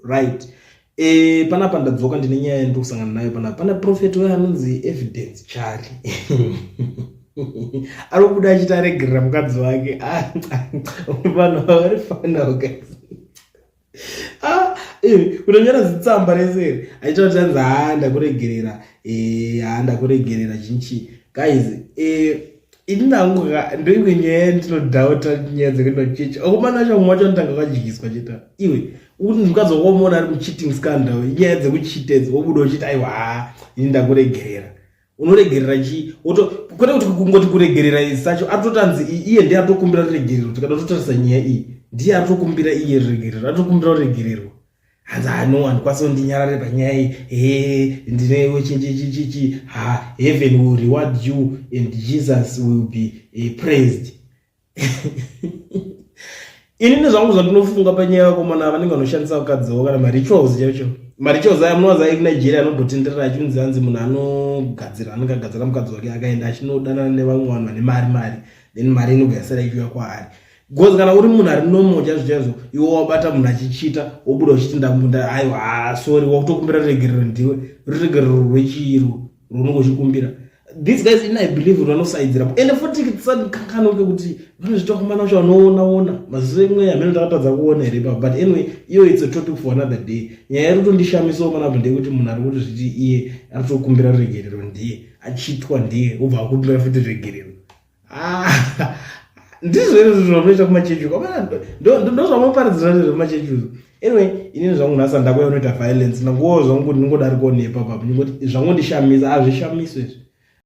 Right, e, panapa ndadzoka ndine nyaya yandiri kusangana nayo panapa. Pana prophet uya anonzi Evidence Chari ari kubuda achiti aregerera mukadzi wake. Ah, vanhu vari fanal guys. Ah, eh, kutonyora zitsamba rese iri achiita kuti anzi haa ndakuregerera, eh, haa ndakuregerera chinchi guys. Eh, ini nangu ndoimwe nyaya yandinodhauta, nyaya dzekuenda kuchechi. Akomana acho mumwe wacho anotanga kadyiswa cheta. Iwe ukuti mukadzi wako ari mucheating scandal, nyaya dzekuchita idzi, wobuda uchiti aiwa, haa ini ndakuregerera. Unoregerera chii? Kwete kuti kungoti kuregerera isacho, atotanzi iye ndiye atokumbira ruregerero. Tikada totarisa nyaya iyi, ndiye atokumbira iye ruregerero, atokumbira ruregererwa. Hanzi ano handikwanisa kundinyarare panyaya iyi, he ndinewe chichichichichi. Ha, heaven will reward you and Jesus will be praised. Inini zvangu zvandinofunga panyaya, vakomana vanenge vanoshandisa vakadzi vavo kana marituals chaicho, marituals aya munowaza ekuNigeria anombotenderera achinzi anzi munhu anogadzira, anenge agadzira mukadzi wake, akaenda achinodanana nevamwe vanhu vane mari, then mari inobva yasara ichiuya kwaari. Because kana uri munhu ari normal chaizvo chaizvo, iwe wabata munhu achichita, wobuda uchiti ndamunda, aiwa, sorry, wakutokumbira ruregerero ndiwe. Ruregerero rwechiro runenge uchikumbira? These guys, in I believe kuti vanosaidzira. Ende futi tisakanganoke kuti vanozvita kumana vacho vanoona ona maziso emweya hamene takatadza kuona here ipapo. But anyway, iyo it's a topic for another day. Nyaya iri kutondishamisawo panapo ndeyekuti munhu ari kuti zviti iye ari kutokumbira ruregerero ndiye achitwa, ndiye obva akumbira futi ruregerero. Ah, ndizvo izvo zvavanoita kumachechi, ndozvamoparidzira nezvemachechi izvo. Anyway, inini zvangu nhasi ndakuya unoita violence nanguva zvangu ndingodarikawo nepapapo, ndingoti zvangondishamisa, hazvishamiso izvi.